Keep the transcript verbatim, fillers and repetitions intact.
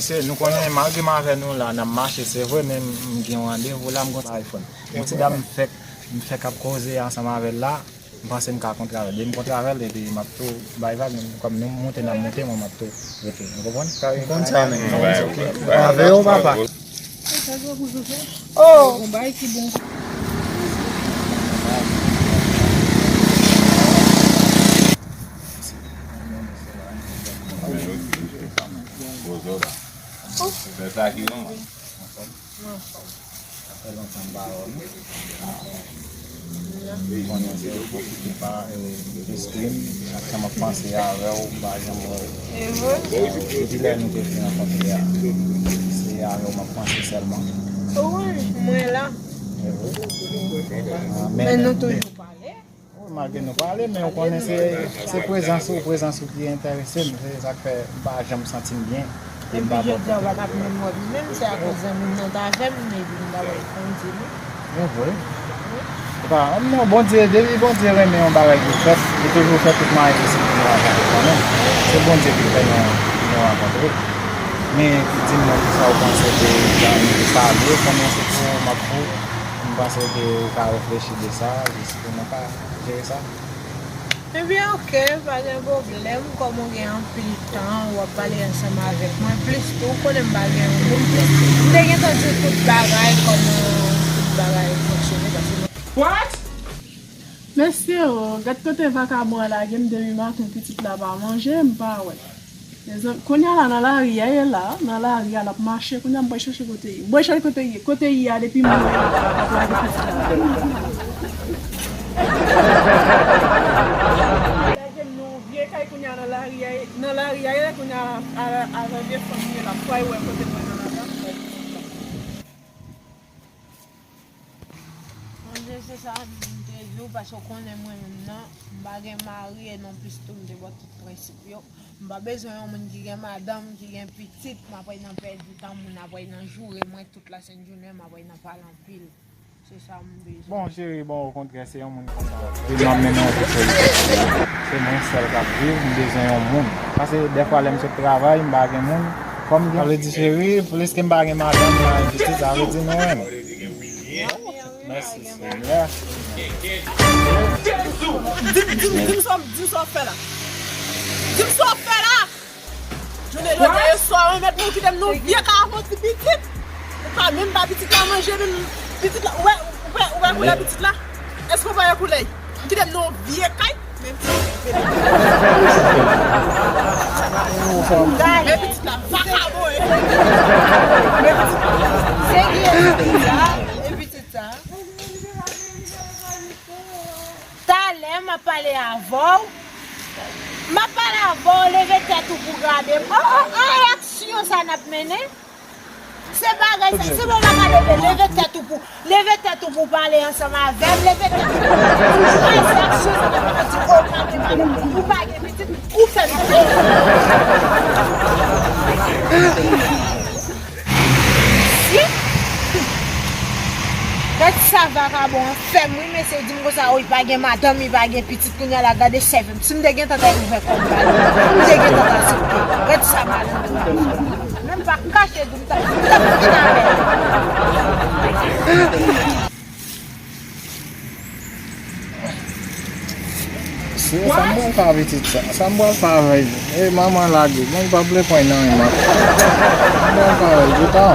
Se, nou konnen, malgre m avè nou la, n ap mache, se vre, men m gen yon randevou la, m gon iPhone. Yon ti dam m fèk, m fèk ap koze ansanm avè l la, m panse m ka kontre avè l. Depi m kontre avè l, epi m ap tou bay vag, kòm nou moute, n ap moute, mwen m ap tou rete. Ou konprann? Ou konn sa, men. Avè yo, papa. Oh! Yon bagay ki bon. Sa fè lontan m pa wè w. Konnen se ou ki pa, eh, stream, chak tan m ap panse avè w, m pa janm wè w. E vre? Depi lè nou te fin rankontre a, se avè w m ap panse sèlman. Wi, mwen la. E vre? Ah, men, men nou toujou pale. Wi, malgre nou pale, men ou konnen se, se prezans ou, prezans ou ki enterese m. Se sa k fè m pa janm santi m byen. Depi jodi a, ou pa t ap menm wè m menm, se akoz zanmi m nan t avè m, epi m pa wè l kondi li. E vre. Wi. Epa, non, Bondye, depi Bondye renmen yon bagay pou l fèt, li toujou fè tout mwayen posib pou nou rankontre kanmenm. Se Bondye ki fè nou, nou rankontre. Men, di m non, kisa ou panse de jan nou te pale, konnen se pou ou m ap pou, m panse ke ou ka reflechi de sa, jis pou nou ka jere sa. Ebyen, oke, pa gen pwoblèm. Kòm ou gen anpil tan, w ap pale ansanm avèk mwen. Plis tou, ou konnen m pa gen yon moun, plis, m te gentan di w tout bagay, kòman tout bagay fonksyone, paske mwen What? Mesye o, gad kote vakabon an lage m depi maten, pitit la pa manje, m pa wè. Mezanmi, kounye a la, nan lari a ye la, nan lari a l ap mache, kounye a m pral chèche kote l ye. M pral chèche kote l ye, kote l ye a depi mwen la, l ap lage pitit la. Lage m nan yon vye kay kounye a nan lari a ye, nan lari a ye la kounye a, a, a, avè vye fanm li ye la, m pral wè kote mwen nan lari a, m pral wè pitit la. Bondye, se sa m te di w, paske w konnen mwen menm nan, m pa gen mari e non plis tou m te bò tout prensip yo. M pa bezwen yon moun ki gen madanm, ki gen pitit, m ap ray nan pèdi tan, moun ap ray nan joure mwen tout lasent jounen, m ap ray nan pale anpil. Se sa m bezwen. Bon, cheri, bon, okontrè, se yon moun konsa. Epi m ap mennen yon vi solitè. Se mwen sèl k ap viv, m bezwen yon moun. Paske dèfwa lè m sot travay, m pa gen moun. Kòm gen, sa vle di, cheri, pliske m pa gen madanm, m pa gen pitit, sa vle di nou renmen. Mèsi, Senyè. Di, di, di m sa, di m sa w fè la. Di m sa w fè la. Jounen jodi a, e swa, ou mèt nou kite m nan vye kay avè yon ti pitit. Ou pa menm ba pitit la manje, menm pitit la, ou wè, ou wè, ou wè koulè pitit la? Èske ou pa wè koulè? Kite m nan vye kay, men pitit la vakabon, e. Men pitit la. Se ki pitit sa? E pitit sa? Talè m ap pale avè w. M ap pale avè w, leve tèt ou pou gade m. Oh, oh, oh, e aksyon sa n ap mennen. Se bagay sa, se bon, m ap leve, leve tèt ou pou, leve tèt ou pou pale ansanm avè m, leve tèt ou pou gade m. Se aksyon sa n ap mennen, di, oh, gade, gade, ou pa gen pitit, ou fè m pè. Si. Gad sa vakabon an fè m, wi, mesye, di m konsa, o, li pa gen madanm, li pa gen pitit, kounye a la, gade sèvi m. Si m te gentan ta ouvè kò m ba li, m te gentan ta aksepte. Gad sa malandren an fè m. Menm pa kache di m t ap, m t ap fin avè l. Se sa m pral fè avè pitit sa. Sa m pral fè avè l. E manman lage. Mwen pa vle pran nan men. Sa m pral fè avè l. Yo ta.